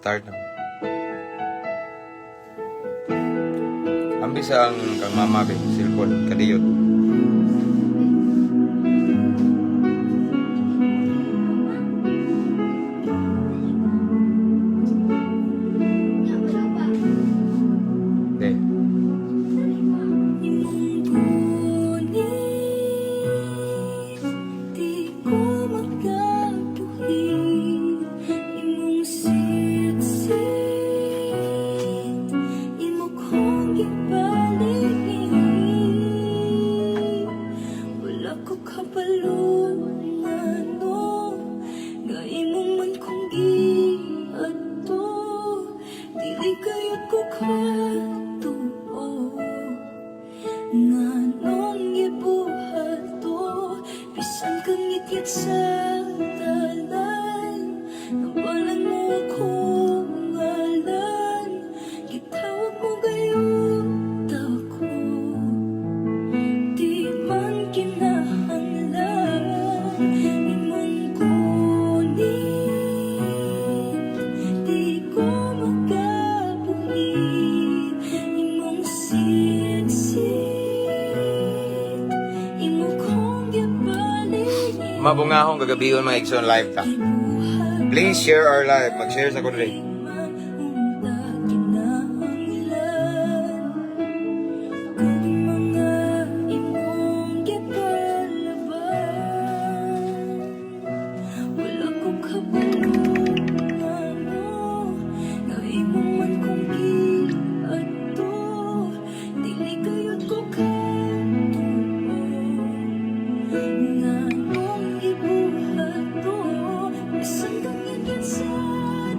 Start na. Ambis ang kang mama be, cellphone kadiyot. De. Imong gunit, di ko makabuhi. Imong sitsit, imo kong gipaligid. Wala ko kabalo ngano nga imo man kong giadto. Dili kayod ko katuo nganong gibuhat to. Bisan kang ngitngit sa dalan, nabalan mo akong ngalan. Gitawag mo gayud ako. Di man kinahanglan. Imong gunit, di ko makabuhi. Imong sitsit, imo kong gipaligid. Mabungahong kagabion, mga igsoon, live ta. Please share our live. Mag-share sa ko diri. Man unta kinahanglan kung mga imong gipalaban. Wala ko kabalo ngano nga imo man kong giadto. Dili kayod ko katuo nganong gibuhat to. Bisan kang ngitngit sa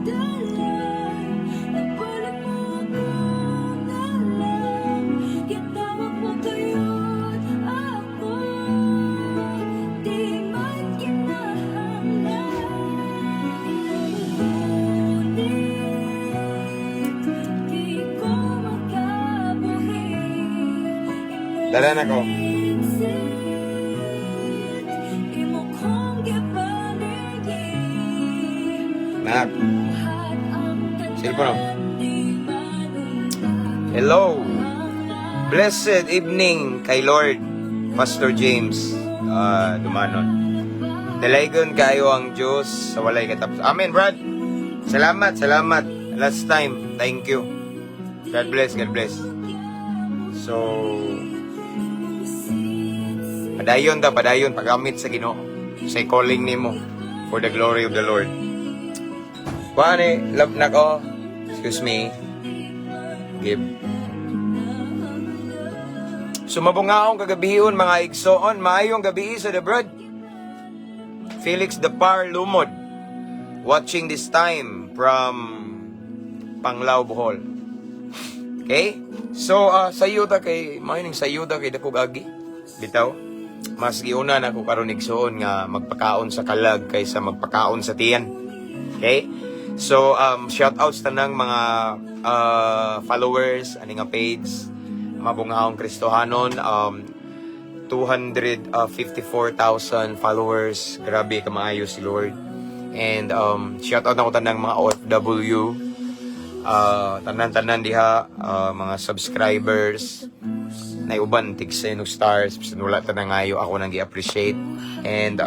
dalan, nabalan mo akong ngalan. Gitawag mo gayud ako. Di man kinahanglan. Imong gunit, di ko makabuhi. Imong Dala na ko. sitsit, imo kong gipaligid. Nak. Buhat ang tanan, Cellphone. di man unta Hello. Blessed evening kay Lord Pastor James Dumanon. Dalaygon kayo ang Diyos sa walay katapos. Amen, Brad. Salamat, salamat. Last time, thank you. God bless, God bless. So, padayon ta, padayon, paggamit sa Ginoo sa calling nimo for the glory of the Lord. Kuan love na ko. Excuse me. Give. Sumabungaong kagabihon, mga igsoon, maayong gabi sa the brad. Felix the Par Lumod. Watching this time from Panglao, Bohol. Okay? So, sayo ta kay, maayo ning sayo ta kay dakog agi. Bitaw. Mas giuna na ko karon, igsoon, nga magpakaon sa kalag kaysa magpakaon sa tiyan. Okay? So, shout out sa tanang mga followers ani nga page, Mabungaong Kristohanon, 254,000 followers. Grabe ka maayo si Lord. And shout out na ko tanang mga OFW, tanan-tanan diha, mga subscribers na uban tig og stars bisan wala ta nangayo, ako nang gi-appreciate. And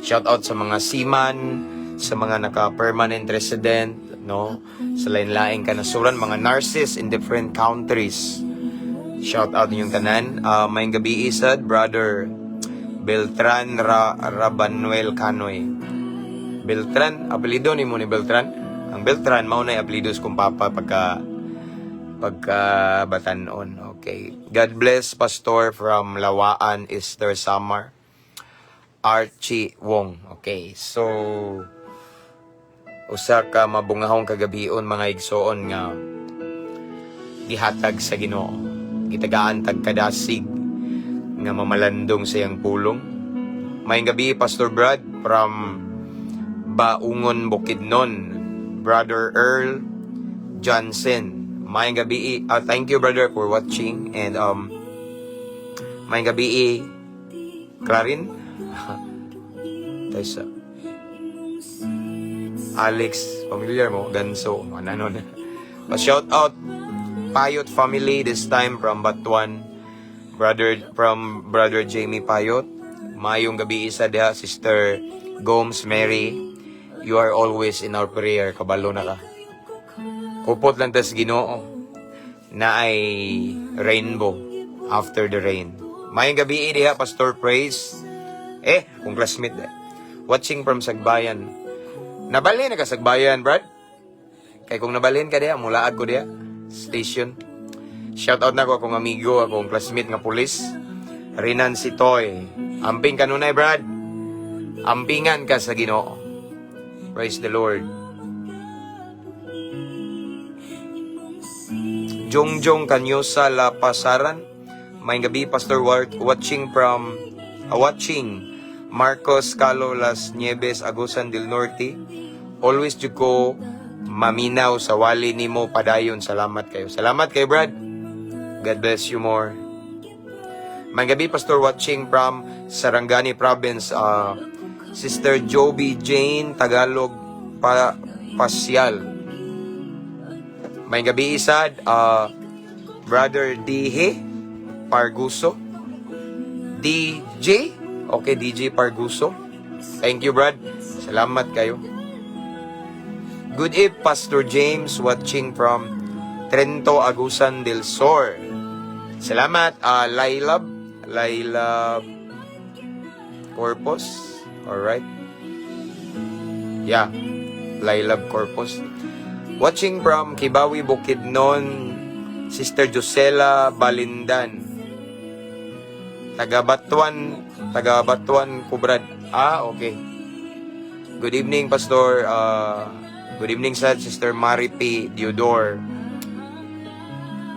shout out sa mga seaman, sa mga naka-permanent resident, no, sa lain-laing kanasuran, mga nurses in different countries. Shout out ninyong tanan. Maayong gabi isad, Brother Beltran Rabanuel Canoy. Beltran, apelyido ni mo ni Beltran? Ang Beltran, mao na apelyido sa kong papa pagka pagka batanon. Okay. God bless, Pastor from Lawaan, Easter Samar. Archie Wong. Okay. So, usa ka mabungahong kagabion, mga igsoon, nga gihatag sa Ginoo. Gitagaan tag kadasig nga mamalandong sa iyang pulong. Maayong gabi, Pastor Brad from Baungon, Bukidnon. Brother Earl Johnson. Maayong gabi. Thank you, brother, for watching and maayong gabi, Clarin. Taysa. Imong sitsit. Alex, familiar mo, Ganso, mga nanon. Pa shout out Payot family, this time from Batuan. Brother from Brother Jamie Payot. Mayong gabi isa diha, Sister Gomes Mary. You are always in our prayer, kabalo na ka. Kupot lang tas Ginoo na ay rainbow after the rain. Mayong gabi diha, Pastor Praise. Eh, kung classmate eh. Watching from Sagbayan. Nabalhin na ka Sagbayan, Brad? Kay kung nabalhin ka diha, mulaag ko diha. Station. Shout out na ko akong amigo, akong classmate nga pulis. Rinan Sitoy. Amping kanunay, Brad. Ampingan ka sa Ginoo. Praise the Lord. Jongjong Kanyosa La Pasaran. May gabi, Pastor Wart, watching from watching Marcos Calo Las Nieves, Agusan del Norte. Always jud ko maminaw sa wali nimo, padayon. Salamat kayo. Salamat kayo, Brad. God bless you more. May gabi, Pastor, watching from Sarangani Province. Sister Joby Jane Tagalog pa Pasyal. May gabi isad, Brother Dihe Parguso. DJ? Okay, DJ Parguso. Thank you, Brad. Salamat kayo. Good eve, Pastor James, watching from Trento, Agusan del Sur. Salamat, Lailab. Lailab Corpus. Alright. Yeah. Lailab Corpus. Watching from Kibawi, Bukidnon, Sister Josela Balindan. Taga Batuan, taga Batuan, Kubrad. Ah, okay. Good evening, Pastor. Good evening, sad Sister Mary P. Diodor.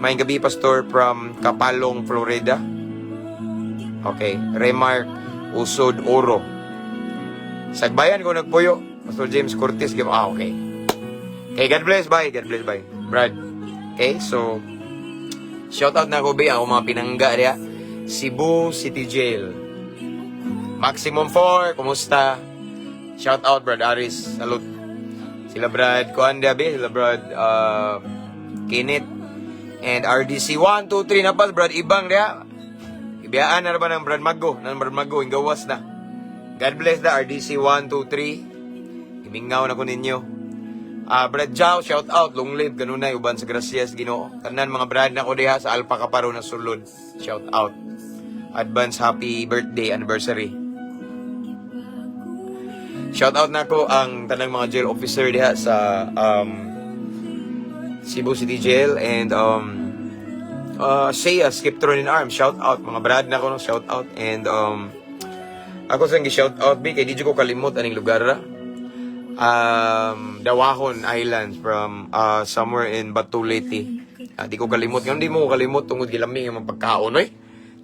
May gabi, Pastor, from Kapalong, Florida. Okay. Remark Usod Oro. Sagbayan ko nagpuyo. Pastor James Cortez. Ah, okay. Okay, God bless, bye. God bless, bye. Brad. Okay, so, shout out na ko, be, ako mga pinangga diya. Cebu City Jail. Maximum 4, kumusta? Shout out, Brad Aris. Salute. Sila Brad Kuan diya, be. Sila Brad Kenneth. And RDC 1, 2, 3 na pa, Brad Ibang diya. Ibiyaan na ba ng Brad Mago? Ng Brad Mago, gawas na. God bless the RDC 1, 2, 3. Imingaw na ko ninyo. Ah, Brad Jow, shout out, long live kanunay uban sa grasya sa Ginoo. Tanan mga brad na ko diha sa Alpha Kaparo na sulod. Shout out. Advance happy birthday anniversary. Shout out na ko ang tanang mga jail officer diha sa Cebu City Jail and Shea Skiptron in Arms. Shout out mga brad na ko, no, shout out and ako sa shout out bi kay di jud ko kalimot aning lugar ra. Dawahon Islands from somewhere in Batuliti. Ah, di ko kalimot. Ngayon di mo ko kalimot tungod gilami nga mga pagkaon oy.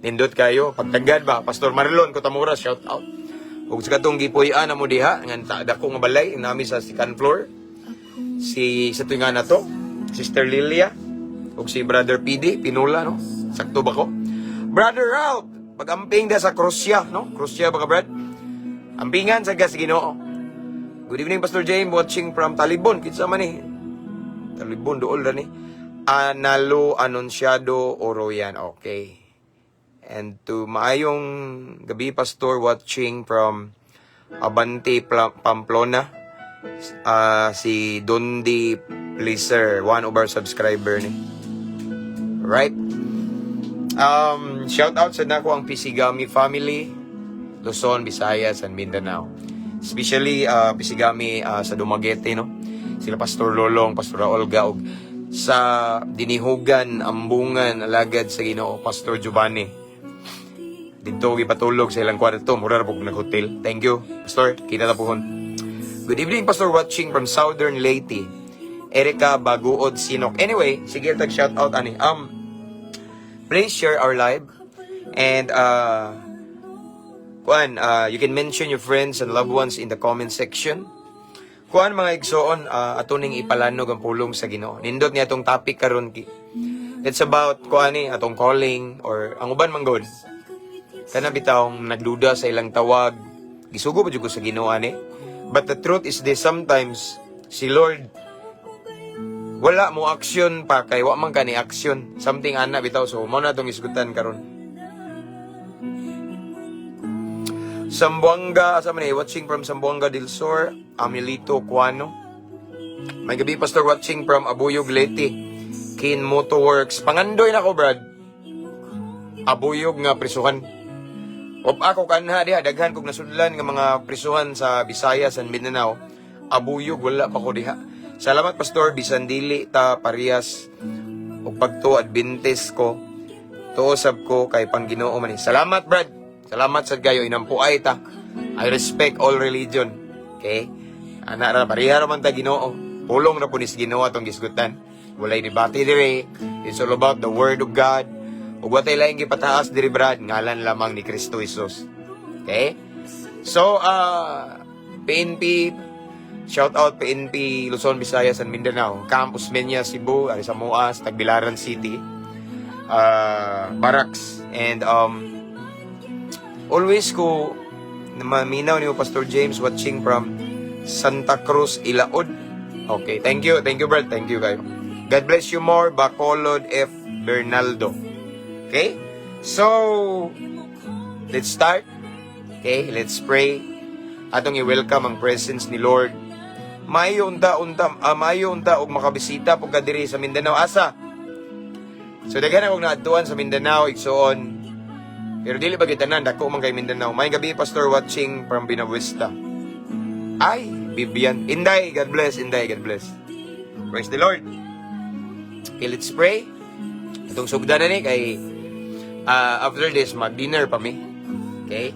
Nindot kayo. Pagtagad ba? Pastor Marlon Kotamura, shout out. Ug sa katong gipuy-an na mo diha nga dako nga balay nami sa second floor. Si sa tuwing nga na to, Sister Lilia ug si Brother PD Pinula, no. Sakto ba ko? Brother Ralph, pag-amping da sa Croatia, no? Croatia ba ka, Brad? Ampingan sa gas Ginoo. Good evening, Pastor James, watching from Talibon. Kinsa man ni? Talibon dool ra ni. Analo Anunciado Oroyan. Okay. And to maayong gabi, Pastor, watching from Abante, Pamplona. Si Dondi Pleaser, one of our subscriber ni. Right? Shout out sa nako ang Pisigami family, Luzon, Visayas, and Mindanao. Especially Pisigami sa Dumaguete, no? Sila Pastor Lolong, Pastor Olga, ug sa Dinihugan, Ambungan, alagad sa Ginoo, Pastor Giovanni. Dito gipatulog sa ilang kwarto, mura ra pug nag-hotel. Thank you, Pastor. Kita ta pohon. Good evening, Pastor, watching from Southern Leyte. Erika Baguod Sinok. Anyway, sige tag shout out ani. Please share our live and kuan, you can mention your friends and loved ones in the comment section. Kuan, mga igsoon, ato ning ipalanog ang pulong sa Ginoo. Nindot niya atong topic karon ki. It's about kuan ni atong calling or ang uban man gud. Kana bitawng nagduda sa ilang tawag. Gisugo pa jud ko sa Ginoo ani. But the truth is this, sometimes si Lord wala mo action pa kay wa man ka ni action. Something ana bitaw. So mao na tong isgutan karon. Sambuanga, asa man eh, watching from Sambuanga del Sur, Amelito Cuano. May gabi, Pastor, watching from Abuyog, Leyte. Kin Motoworks. Pangandoy na ko, Brad. Abuyog nga prisuhan. Op ako kanha diha, daghan kog nasudlan nga mga prisuhan sa Visayas and Mindanao. Abuyog wala pa ko diha. Salamat, Pastor, bisan dili ta parehas og pagtuo, Adventist ko. Tuo sab ko kay pang Ginoo man ni. Salamat, Brad. Salamat sad kayo, inampuay ta. I respect all religion. Okay? Ana ra, pareha ra man ta Ginoo. Pulong ra pud nis Ginoo atong gisgutan. Walay debate dire. It's all about the word of God. Ug watay laing gipataas diri, Brad, ngalan lamang ni Kristo Jesus. Okay? So, PNP, shout out PNP Luzon, Visayas and Mindanao, Camp Osmeña, Cebu, Arisamuas, Tagbilaran City, Barracks, and always ko maminaw niyo, Pastor James, watching from Santa Cruz, Ilaod. Okay, thank you, Brad, thank you kayo. God bless you more, Bacolod F. Bernaldo. Okay? So, let's start. Okay, let's pray. Atong i-welcome ang presence ni Lord. Maayo unta og makabisita pug ka diri sa Mindanao. Asa? So daghan akong naadtuan sa Mindanao, igsuon. Pero dili ba gitanan, dako man kay Mindanao. May gabi, Pastor, watching from Binabuesta. Ay, Bibian. Inday, God bless, Inday, God bless. Praise the Lord. Okay, let's pray. Itong sugdan na ni kay after this mag-dinner pa mi. Okay?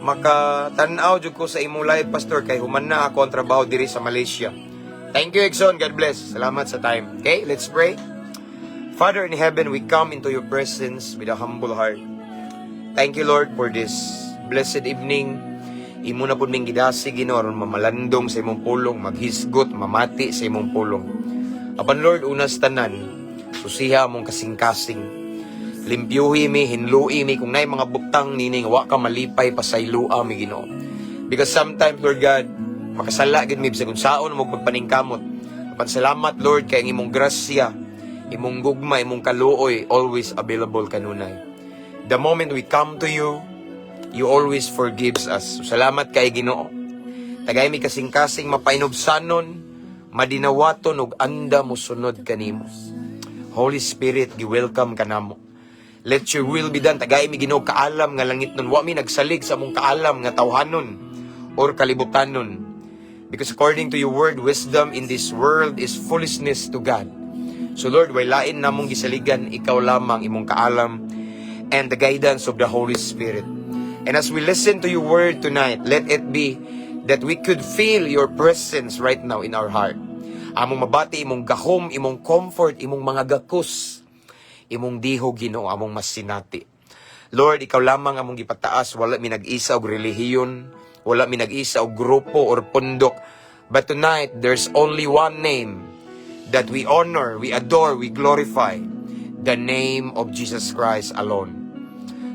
Makatanaw jud ko sa imong live, Pastor, kay human na ako ang trabaho diri sa Malaysia. Thank you, Exxon. God bless. Salamat sa time. Okay, let's pray. Father in heaven, we come into your presence with a humble heart. Thank you, Lord, for this blessed evening. Imo na pud ming gidasig, Ginoo, aron mamalandong sa imong pulong, maghisgot, mamati sa imong pulong. Apan Lord, unas tanan, susiha among kasing-kasing. Limpyuhi mi, hinlui mi kung naay mga butang nining wa ka malipay, pasaylua mi, Ginoo. Because sometimes, Lord God, makasala gid mi bisag unsaon mo pagpaningkamot. Apan salamat, Lord, kay ang imong grasya, imong gugma, imong kaluoy always available kanunay. The moment we come to you, you always forgives us. So, salamat kay Ginoo. Tagay mi kasing-kasing mapainubsanon, madinawaton ug anda mosunod kanimo. Holy Spirit, gi-welcome ka namo. Let your will be done. Tagay mi, Ginoo, kaalam nga langit nun. Wa mi nagsalig sa among kaalam nga tawhanon or kalibutanon. Because according to your word, wisdom in this world is foolishness to God. So Lord, way lain namong gisaligan, ikaw lamang, imong kaalam and the guidance of the Holy Spirit. And as we listen to your word tonight, let it be that we could feel your presence right now in our heart. Among mabati imong gahom, imong comfort, imong mga gakos, imong dihog, Ginoo, among masinati. Lord, ikaw lamang among gipataas, wala mi nag-isa og relihiyon, wala mi nag-isa og grupo or pundok. But tonight, there's only one name that we honor, we adore, we glorify, the name of Jesus Christ alone.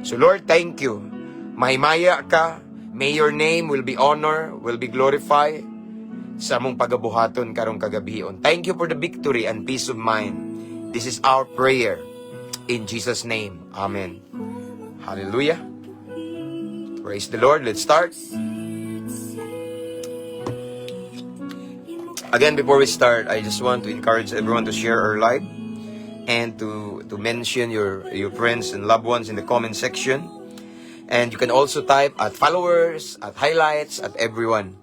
So Lord, thank you. Mahimaya ka. May your name will be honor, will be glorified sa among pagabuhaton karong kagabion. Thank you for the victory and peace of mind. This is our prayer. In Jesus' name. Amen. Hallelujah. Praise the Lord. Let's start. Again, before we start, I just want to encourage everyone to share our live and to mention your friends and loved ones in the comment section. And you can also type at followers, at highlights, at everyone.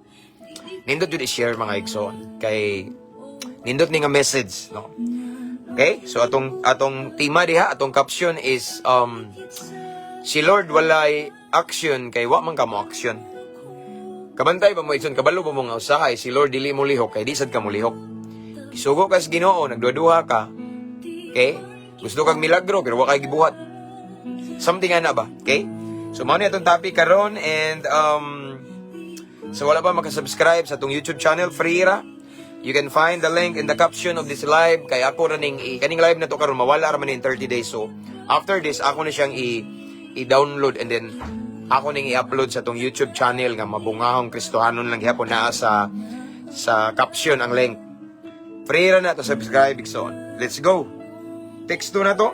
Nindot jud i-share, mga igsoon kay nindot ni nga message, no? Okay? So atong tema diha, atong caption is si Lord walay action kay wa man ka mo action. Kabantay ba mo, igsoon, kabalo ba mo nga usahay si Lord dili mo lihok kay di sad ka mo lihok. Gisugo ka sa Ginoo, nagduha ka. Okay? Gusto kag milagro pero wa kay gibuhat. Something ana ba? Okay? So mao ni atong topic karon and so wala pa makasubscribe sa atong YouTube channel, free ra. You can find the link in the caption of this live kay ako ra ning kaning live na to karon mawala ra man in 30 days. So after this ako na siyang i-download and then Ako ning i-upload sa atong YouTube channel nga Mabungahong Kristohanon lang gihapon, naa sa caption ang link. Free ra na to subscribe, igsoon. Let's go. Teksto na to.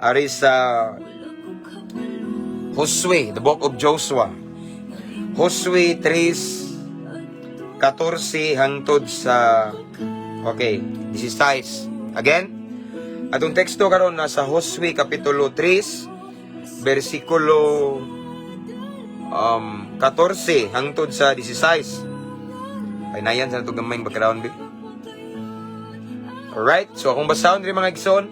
Ari sa Josue, the Book of Joshua. Josue 3:14 hangtod sa, okay, 16. Again, atong teksto karon nasa Josue kapitulo 3 bersikulo 14 hangtod sa 16. Ay nayan sa natong gamayng background bi. Alright, so akong basahon diri, mga igsoon.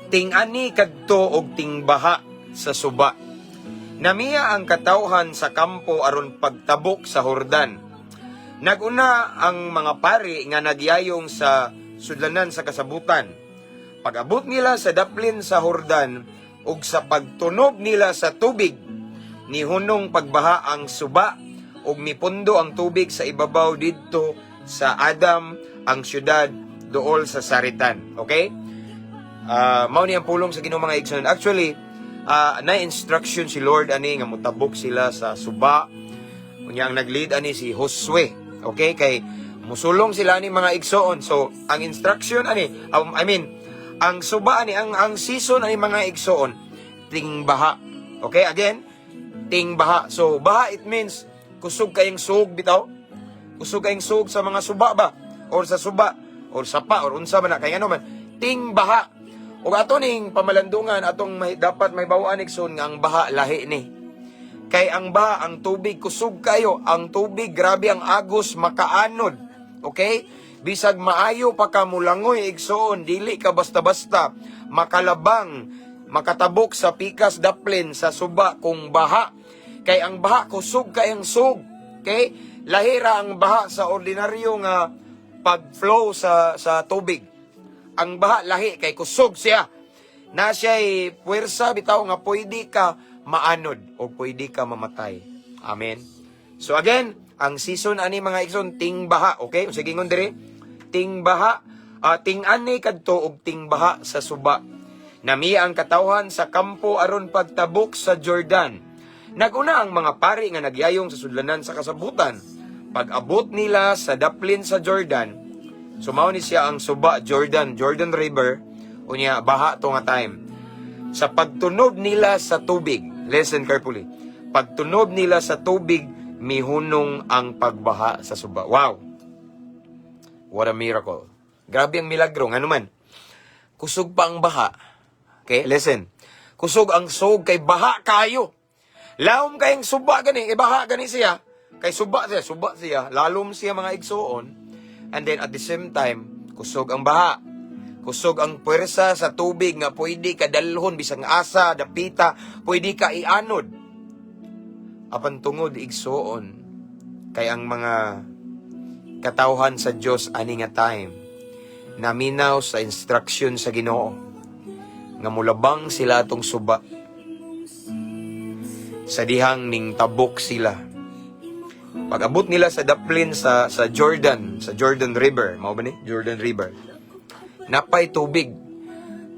Ting-ani kadto og tingbaha sa suba. Namiya ang katawhan sa kampo aron pagtabok sa Hordan. Naguna ang mga pari nga nagyayong sa sudlanan sa kasabutan. Pag-abot nila sa daplin sa Hordan ug sa pagtunob nila sa tubig, nihunong pagbaha ang suba ug mipundo ang tubig sa ibabaw didto sa Adam, ang syudad duol sa Saritan. Okay? Mao ni ang pulong sa Ginoo, mga igsoon. Actually, na instruction si Lord ani nga mutabok sila sa suba. Unya ang nag-lead ani si Josue. Okay, kay musulong sila ni, mga igsoon. So, ang instruction ani, I mean, ang suba ani, ang season ani, mga igsoon, tingbaha. Okay, again, tingbaha. So, baha, it means kusog kayong sug bitaw. Kusog kayong sug sa mga suba ba or sa suba or sapa or unsa man na kay ano man tingbaha. Ug ato ning pamalandungan, atong dapat may bawaan, igsoon, nga ang baha lahi ni. Kay ang baha, ang tubig kusog kayo, ang tubig grabe ang agos, makaanod. Okay? Bisag maayo pa ka mulangoy, igsoon, dili ka basta-basta makalabang, makatabok sa pikas daplin sa suba kung baha. Kay ang baha kusog kay ang sug. Okay? Lahira ang baha sa ordinaryo nga pag-flow sa tubig. Ang baha lahi kay kusog siya. Na siya'y puwersa bitaw nga pwede ka maanod o pwede ka mamatay. Amen. So again, ang season ani, mga igsoon, ting baha, okay? Sige, ingon diri, ting baha, ting ani kadto og ting baha sa suba. Namiya ang katawhan sa kampo aron pagtabok sa Jordan. Naguna ang mga pari nga nagyayong sa sudlanan sa kasabutan. Pag-abot nila sa daplin sa Jordan, so mao ni siya ang suba Jordan, Jordan River, unya baha to nga time. Sa pagtunob nila sa tubig, listen carefully. Pagtunob nila sa tubig, mihunong ang pagbaha sa suba. Wow. What a miracle. Grabe ang milagro. Ngano man? Kusog pa ang baha. Okay, listen. Kusog ang sug kay baha kayo. Lawom kayong suba gani, ibaha gani siya. Kay suba siya, suba siya. Lalom siya, mga igsuon. And then at the same time, kusog ang baha. Kusog ang puwersa sa tubig nga pwede ka dalhon bisang asa, dapita, pwede ka ianod. Apan tungod, igsuon, kay ang mga katawhan sa Dios ani nga time naminaw sa instruction sa Ginoo nga mulabang sila atong suba, sa dihang ning tabok sila, pag-abot nila sa daplin sa Jordan, sa Jordan River, mao ba ni Jordan River, napay tubig.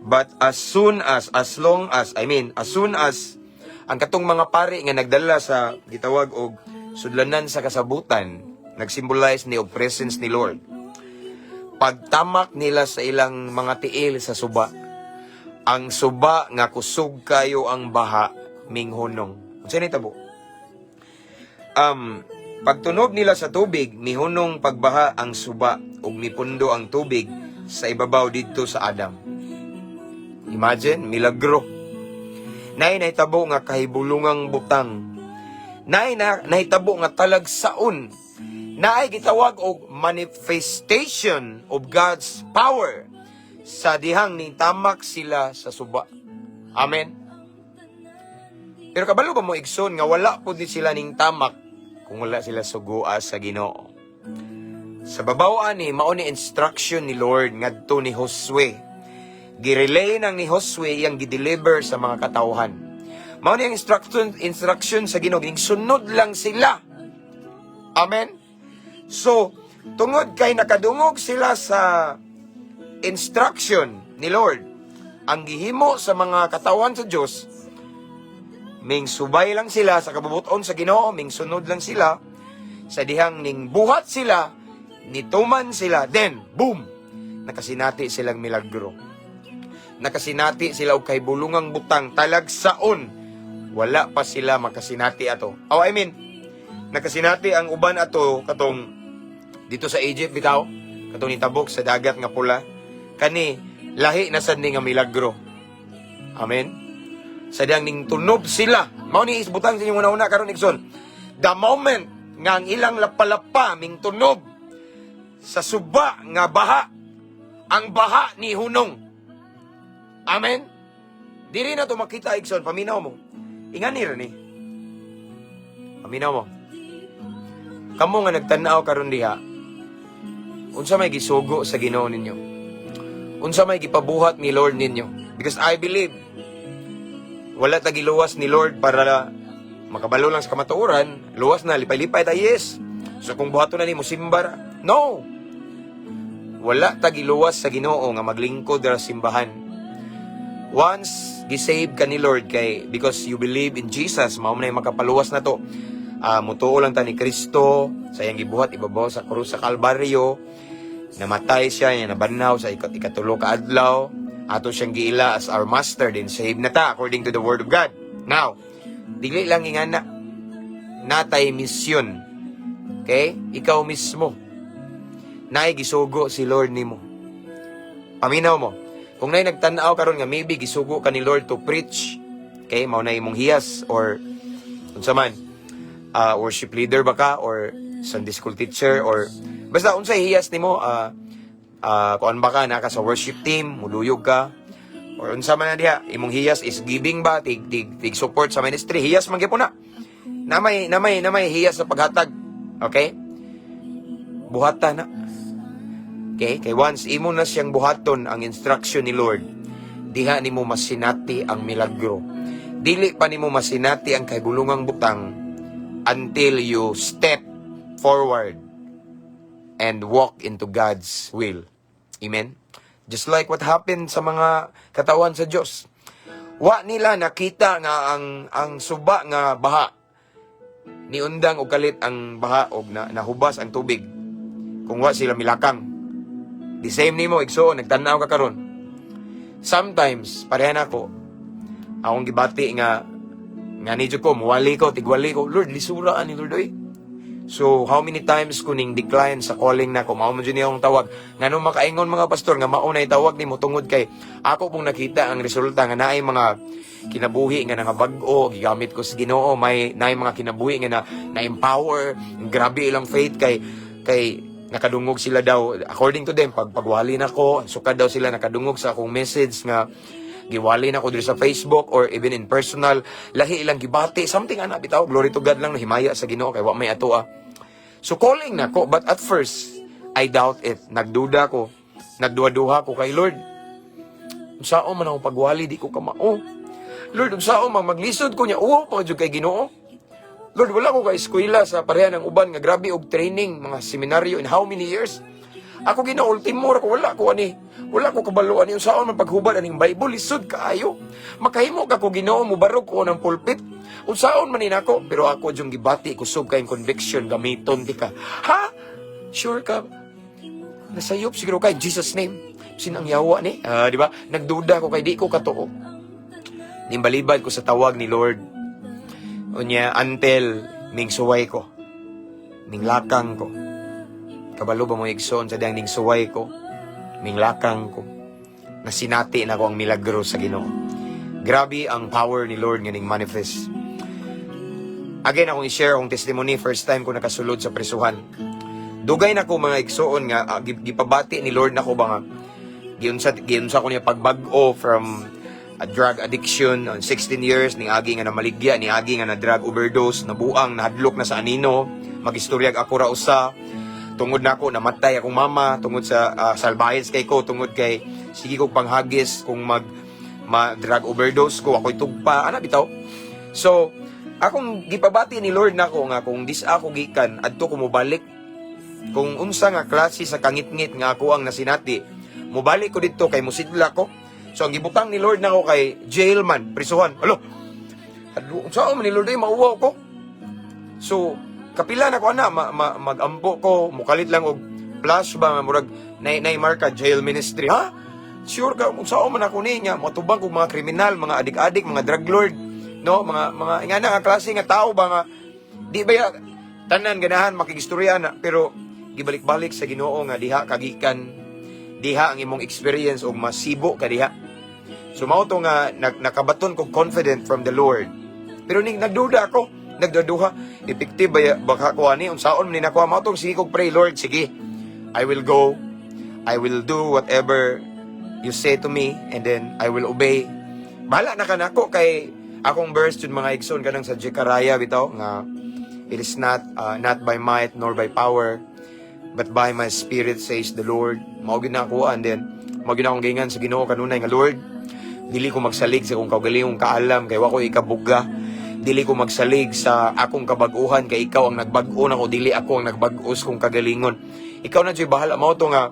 But as soon as long as, I mean, as soon as ang katong mga pari nga nagdala sa gitawag og sudlanan sa kasabutan, nagsymbolize ni og presence ni Lord, pagtamak nila sa ilang mga tiil sa suba, ang suba nga kusog kayo ang baha minghunong. Unsa ni tabo? Pagtunob nila sa tubig, mihunong pagbaha ang suba ug mipundo ang tubig sa ibabaw didto sa Adam. Imagine, milagro. Nay nahitabo nga kahibulungang butang. Nay na nahitabo nga talagsaon. Naay gitawag og manifestation of God's power sa dihang nitamak sila sa suba. Amen. Pero kabalo ba mo, igsoon, nga wala pud ni sila ning tamak kung wala sila sugua sa Ginoo? Sa babaw ani, mao ni instruction ni Lord ngadto ni Josue. Girelay nang ni Josue iyang gideliver sa mga katawhan. Mao ni ang instruction sa Ginoo, ning sunod lang sila. Amen. So, tungod kay nakadungog sila sa instruction ni Lord, ang gihimo sa mga katawan sa Dios, Ming subay lang sila sa kabubuton sa Ginoo, ming sunod lang sila sa dihang ning buhat sila, nituman sila, then boom, nakasinati silang milagro. Nakasinati sila og kahibulungang butang talagsaon wala pa sila makasinati ato. Oh, I mean, nakasinati ang uban ato katong dito sa Egypt bitaw, katong nitabok sa Dagat nga Pula. Kani lahi na sad ni nga milagro. Amen. Sa dihang ning tunob sila. Mao ni isbutang sa inyong una-una karon, igsoon. The moment nga ang ilang lapalapa ming tunob sa suba nga baha, ang baha ni hunong. Amen. Diri na to makita, igsoon, paminaw mo. Ingani ra ni. Paminaw mo. Kamo nga nagtan-aw karon diha, unsa may gisugo sa Ginoo ninyo? Unsa may gipabuhat ni Lord ninyo? Because I believe wala ta giluwas ni Lord para makabalo lang sa kamatuoran, luwas na, lipay-lipay ta, yes. So kung buhaton na nimo, simba ra. No. Wala ta giluwas sa Ginoo nga maglingkod ra simbahan. Once gisave ka ni Lord kay because you believe in Jesus, mao man na makapaluwas na to. Mutuo lang ta ni Kristo sa iyang gibuhat ibabaw sa krus sa Kalbaryo. Namatay siya, niya nabanhaw sa ikatulo ka adlaw. Ato siyang giila as our master, then save na ta according to the word of God. Now, dili lang ingana, natay misyon. Okay? Ikaw mismo. Naay gisugo si Lord nimo. Paminaw mo. Kung naay nagtan-aw karon nga maybe gisugo ka ni Lord to preach, okay, mao na imong hiyas or unsa man, worship leader ba ka or Sunday school teacher or basta unsay hiyas nimo, kuan ba ka, naka sa worship team, muluyog ka or unsa man na diha, imong hiyas is giving ba, tig tig tig support sa ministry, hiyas man gyapon na. Na may hiyas sa paghatag. Okay? Buhata na. Okay? Kay once imo na siyang buhaton ang instruction ni Lord, diha nimo masinati ang milagro. Dili pa nimo masinati ang kahibulungang butang until you step forward and walk into God's will. Amen? Just like what happened sa mga katawan sa Diyos. Wa nila nakita nga ang suba nga baha niundang og kalit ang baha og na, nahubas ang tubig kung wa sila milakang. The same nimo, igsoon, nagtan-aw ka karon. Sometimes pareha nako, akong gibati nga nga ni ko muwali ko, tigwali ko, "Lord, lisura ani, Lord, oy." So how many times ko ning decline sa calling nako, mao man jud ni akong tawag. Ngano makaingon mga pastor nga mao na itawag nimo? Tungod kay ako pong nakita ang resulta nga naay mga kinabuhi nga nangabag-o, gigamit ko sa Ginoo, may naay mga kinabuhi nga na na-empower, grabe ilang faith kay nakadungog sila daw, according to them, pag pagwali nako, sukad daw sila nakadungog sa akong message nga giwali na ko diri sa Facebook or even in personal, lahi ilang gibati, something ana bitaw. Glory to God lang, himaya sa Ginoo kay wa may ato ah. So calling na ko, but at first I doubt it. Nagduda ko, nagduha-duha ko kay Lord. Unsaon man akong pagwali, di ko kamao. Lord, unsaon man maglisod ko niya, uwaw pa jud kay Ginoo. Lord, wala ko ka eskwela sa pareha ng uban nga grabe og training, mga seminaryo in how many years. Ako, Ginoo, ultimo ra ko, wala ko ani. Wala ko kabalo ani unsaon man paghubad aning Bible, lisod kaayo. Makahimo ka ko, Ginoo, mubarog ko ng pulpit. Unsaon man ni nako, pero ako jung gibati kusog kayong conviction, gamiton di ka. Ha? Sure ka? Nasayop siguro ka in Jesus' name. Sinang yawa ni? Ah, di ba? Nagduda ko kay di ko katuo. Nimbalibad ko sa tawag ni Lord. Unya, until ning suway ko. Ning lakang ko. Kabalo ba mo, igsoon, sa dihang ning suway ko, ning lakang ko, nasinati na ko ang milagro sa Ginoo. Grabe ang power ni Lord nga ning manifest. Again, akong i-share akong testimony, first time ko nakasulod sa presuhan. Dugay na ko, mga igsoon, nga gipabati ni Lord nako ba nga giunsa giunsa ko niya pagbag-o from a drug addiction on 16 years, ni agi nga namaligya, ni agi nga na drug overdose, nabuang, nahadlok na sa anino. Magistoryag ako ra usa tungod nako namatay akong mama tungod sa salbayes kay ko, tungod kay sige kog panghagis kung mag ma drug overdose ko, ako'y tugpa ana bitaw. So akong gipabati ni Lord nako nga kung dis ako gikan adto ko mobalik, kung unsa nga klase sa kangitngit nga ako ang nasinati, mobalik ko didto kay musidla ko. So ang gibutang ni Lord nako kay jail man, prisuhan. Alo. Hadlo, unsaon man ni, Lord, ay mauwaw ko. So, kapila na ko ana, magampo ko, mukalit lang og flash ba nga murag nay marka jail ministry, ha? Sure ka kung saan man ako ni nga motubang kog mga kriminal, mga adik-adik, mga drug lord, no, mga ingana nga klase nga tao ba nga di ba ya, tanan ganahan makigistorya na, pero gibalik-balik sa Ginoo nga diha kagikan, diha ang imong experience og masibo ka diha. So mao to nga nakabaton kog confident from the Lord. Pero ning nagduda ako, nagduduha, effective ba baka ko ani, unsaon man ni nako? Mao tong sige kog pray, "Lord, sige. I will go. I will do whatever you say to me and then I will obey. Bahala na ka nako," kay akong verse jud, mga igsoon, kanang sa Zechariah bitaw nga "It is not by might nor by power but by my spirit, says the Lord." Mao gyud na ako, and then mao gyud akong giingan sa Ginoo kanunay nga, "Lord, dili ko magsalig sa akong kaugalingong kaalam kay wa ko ikabuga. Dili ko magsalig sa akong kabag-uhan kay ikaw ang nagbag-o nako, dili ako ang nagbag-o sa kong kagalingon. Ikaw na jud bahala." Mao to nga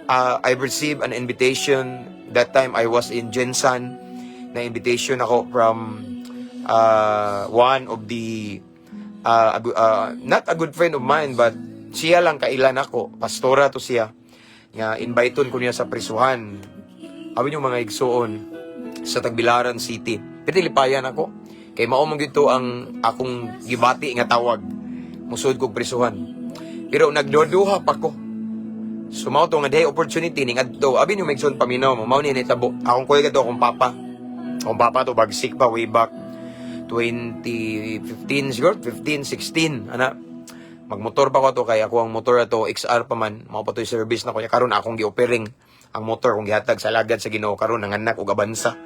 I received an invitation. That time I was in GenSan na invitation ako from one of the not a good friend of mine, but siya lang kailan ako, pastora to siya, nga inviteon ko niya sa prisuhan. Abi niyo, mga igsuon, sa Tagbilaran City. Pero lipayan ako kay mao man gito ang akong gibati nga tawag, musud kog prisuhan. Pero nagduduha pa ko. So mao to nga day opportunity ning adto. Abi niyo, mga igsoon, paminaw mo, mao ni nitabo. Akong kuya kadto akong papa. Akong papa to bagsik pa way back 2015 siguro, 15, 16 ana. Magmotor pa ko to kay ako ang motor ato XR pa man, mao pa to'y service na ko niya. Karon akong gi-offering ang motor kung gihatag sa alagad sa Ginoo, karon nanganak og abansa.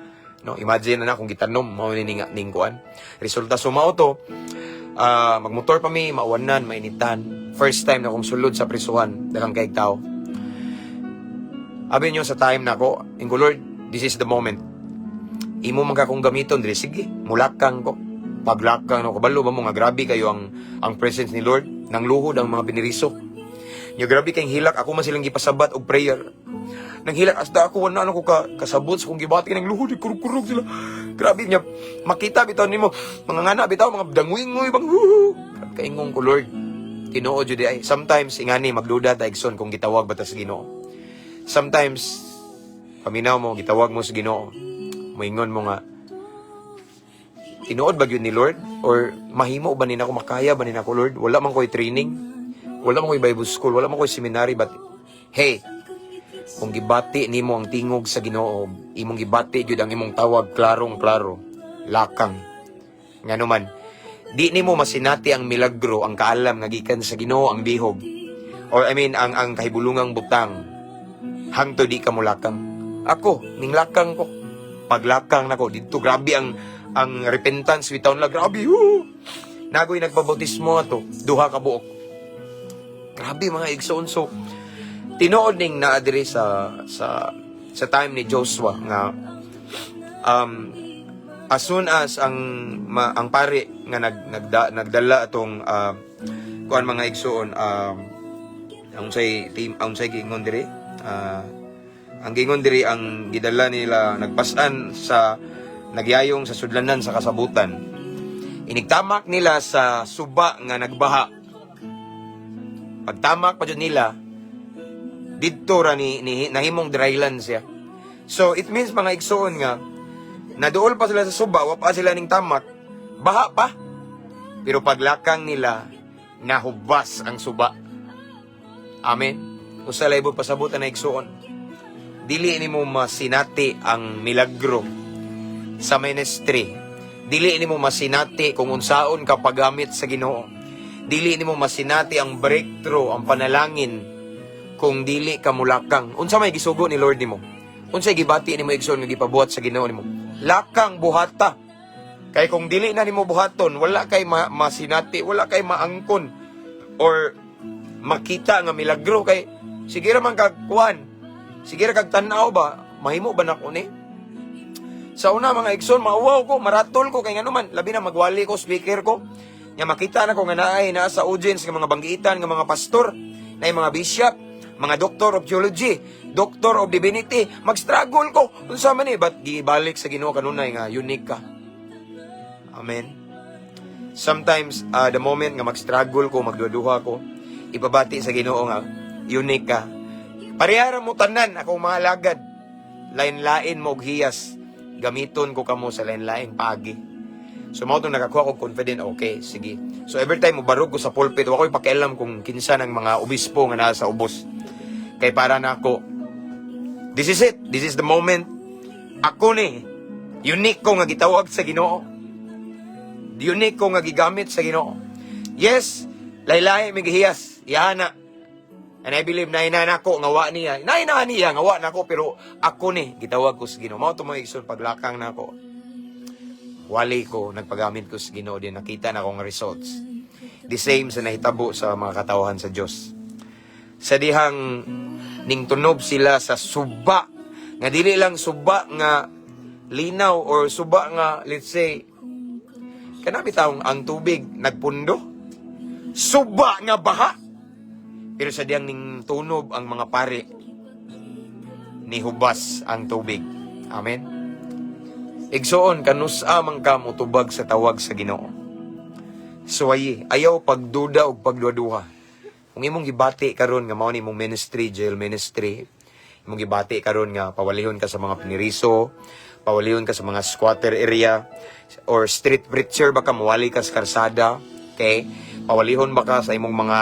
No, imagine na kung gitanom mao ni ning ning kuan. Resulta, so mao to magmotor pa mi, mauwanan, mainitan. First time na akong sulod sa prisuhan, daghang kay tao. Abi niyo, sa time na ako, ingo, "Lord, this is the moment. Imo man ka kong gamiton diri, sige, mulakang ko." Paglakang no, kabalo ba mo nga grabe kayo ang presence ni Lord, nang luhod ang mga piniriso. Nya grabe kay hilak, ako man silang gipasabat og prayer. Nang hilak hasta ako wala na ko ka kasabot sa kong gibati, nang luhod, kurog-kurog sila. Grabe niya makita bitaw nimo mga ngana bitaw mga danguy-nguy bang huhu. Kaingong ko, "Lord, tinuod jud ay." Sometimes ingani magduda ta, igsoon, kung gitawag ba ta sa Ginoo. Sometimes paminaw mo, gitawag mo sa Ginoo. Moingon mo nga, tinuod ba gyud ni, Lord? Or mahimo ba ni nako, makaya ba ni nako, Lord? Wala man ko'y training. Wala man ko'y Bible school, wala man ko'y seminary, but hey, kung gibati nimo ang tingog sa Ginoo, imong gibati gyud ang imong tawag klarong klaro, lakang. Ngano man, di nimo masinati ang milagro, ang kaalam nga gikan sa Ginoo ang bihog. Or I mean, ang kahibulungang butang hangtod di ka molakang. Ako, ninglakang ko. Paglakang nako didto, grabe ang repentance bitaw nila, grabe. Woo! Nagoy nagpabautismo ato, duha ka buok. Grabe, mga igsoon. So tinuod ning naa diri sa time ni Joshua nga as soon as ang pari nga nagdala atong kuan, mga igsoon, ang say team, ang say giingon diri, ang giingon diri, ang gidala nila nagpasan sa nagyayong sa sudlanan sa kasabutan, inigtamak nila sa suba nga nagbaha. Pagtamak pa jud nila didto ra ni nahimong dryland siya. So it means, mga igsoon, nga naduol pa sila sa suba, wa pa sila ning tamak, baha pa. Pero paglakang nila, nahubas ang suba. Amen. Usa lay pasabot na, igsoon. Dili nimo masinati ang milagro sa ministry. Dili nimo masinati kung unsaon ka paggamit sa Ginoo. Dili nimo masinati ang breakthrough, ang panalangin, kung dili ka mulakang. Unsa may gisugo ni Lord nimo? Unsay gibati nimo, igsoon, nga gipabuhat sa Ginoo nimo? Lakang, buhata. Kay kung dili na nimo buhaton, wala kay masinati, wala kay maangkon or makita nga milagro kay sige ra man kag kuan. Sige ra kag tan-aw ba, mahimo ba nako ni? Sa una, mga igsoon, mauwaw ko, maratol ko kay ngano man, labi na magwali ko, speaker ko. Nga makita na ko nga naay naa sa audience nga mga banggiitan nga mga pastor, naay mga bishop, mga doctor of theology, doctor of divinity, mag-struggle ko. Unsa man ni, but gibalik sa Ginoo kanunay nga unique ka. Amen. Sometimes, the moment nga mag-struggle ko, magduha ko, ipabati sa Ginoo nga, unique ka. Parehara mo tanan, akong mga alagad. Lain-lain mo og hiyas. Gamiton ko kamo sa lain-laing paagi. So mao tong nakakuha ko confident, okay, sige. So every time mo barog ko sa pulpit, wa ko'y pakialam kung kinsa ng mga obispo nga nasa ubos. Kay para nako, this is it. This is the moment. Ako ni, unique ko nga gitawag sa Ginoo. Unique ko nga gigamit sa Ginoo. Yes, laylay mi gihiyas. Yana. And I believe na ina nako nga wa niya. Na ina niya nga wa nako, pero ako ni gitawag ko sa Ginoo. Mao to, mga igsoon, paglakang nako. Wali ko nagpagamit ko sa Ginoo din nakita na akong results. The same sa nahitabo sa mga katawhan sa Dios. Sa dihang ning tunob sila sa suba nga dili lang suba nga linaw or suba nga, let's say, kana bitawng ang tubig nagpundo, suba nga baha, pero sa dihang ning tunob ang mga pari, nihubas ang tubig. Amen. Igsoon, kanusa man ka motubag sa tawag sa Ginoo, suwayi, ayaw pagduda og pagduha. Kung imong gibati karon nga mao ni imong ministry, jail ministry, imong gibati karon nga pawalihon ka sa mga piniriso, pawalihon ka sa mga squatter area, or street preacher baka, mawali ka sa karsada, okay? Pawalihon baka sa imong mga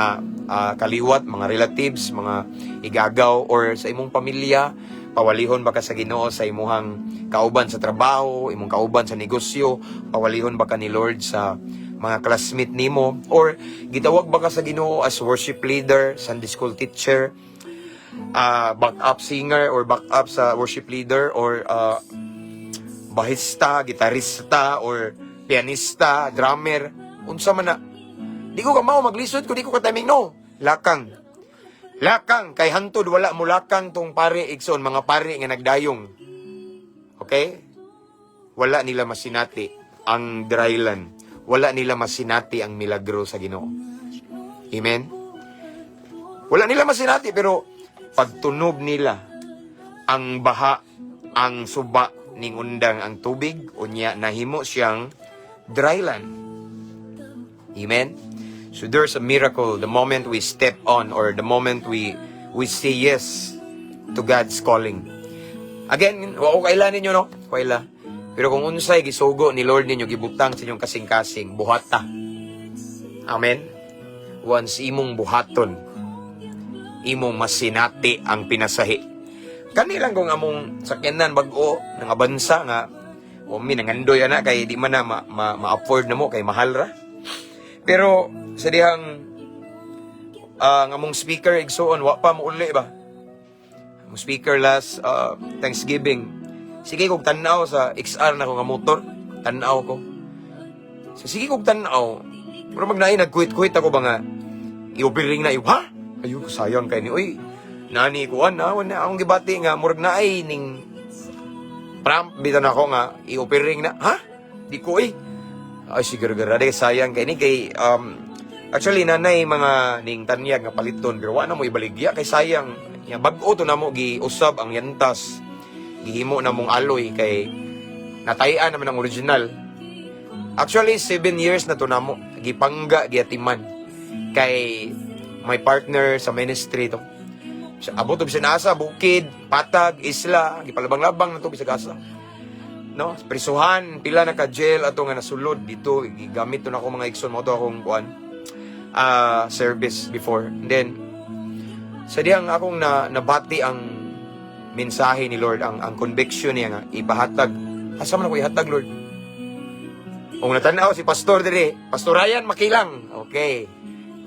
kaliwat, mga relatives, mga igagaw, or sa imong pamilya, pawalihon baka sa Ginoo sa imuhang kauban sa trabaho, imong kauban sa negosyo, pawalihon baka ni Lord sa mga classmate nimo, or gitawag ba ka sa Ginoo as worship leader, Sunday school teacher, backup singer or backup sa worship leader, or bahista, gitarista or pianista, drummer, unsa man na. Di ko ka mao, maglisod ko, di ko ka timing, no. Lakang. Lakang kay hantod wala mo lakang tong pare, igsoon, mga pare nga nagdayong. Okay? Wala nila masinati ang dryland. Wala nila masinati ang milagro sa Ginoo. Amen? Wala nila masinati, pero pagtunob nila ang baha, ang suba, ning undang ang tubig, unya nahimo siyang dryland. Amen? So there's a miracle the moment we step on or the moment we say yes to God's calling. Again, wa ko kaila ninyo, no? Kaila. Pero kung unsay gisugo ni Lord ninyo, gibutang sa inyong kasing-kasing, buhata. Amen? Once imong buhaton, imong masinati ang pinasahi. Kani lang kung among sakyanan bag-o nga Avanza nga o mi nangandoy ana kay di man na ma-afford na mo kay mahal ra. Pero sa dihang ang among speaker, igsuon, wa pa mo uli ba? Among speaker last Thanksgiving. Sige kog tan-aw sa XR na ko nga motor, tan-aw ko. So sige kog tan-aw. Pero magnaay nagkuhit-kuhit ako ba nga i-offering na, ha? Ayun, sayang kay ni. Uy, nani kuan na, wala akong gibati nga murag naay ning prompt bitaw na ako nga i-offering na. Ha? Di ko eh. Ay, siguro gara sayang kay ni kay actually nanay mga ning tanyag nga paliton, pero wa na mo ibaligya kay sayang. Ya bag-o to namo giusab ang yantas. Gihimo na mong alloy kay natayan naman ang original. Actually, 7 years na to namo. Gipangga, giatiman. Kay my partner sa ministry to. Sa abot og bisan asa, bukid, patag, isla, gipalabang-labang na to bisag asa. No? Prisuhan, pila na ka jail ato nga nasulod dito, gigamit to nako, mga igsoon, mo to akong kuan service before. And then sa diyang akong na nabati ang mensahe ni Lord, ang conviction niya nga ipahatag. Asa man ako ihatag, Lord? Kung natanaw si Pastor dire, Pastor Ryan Makilang. Okay.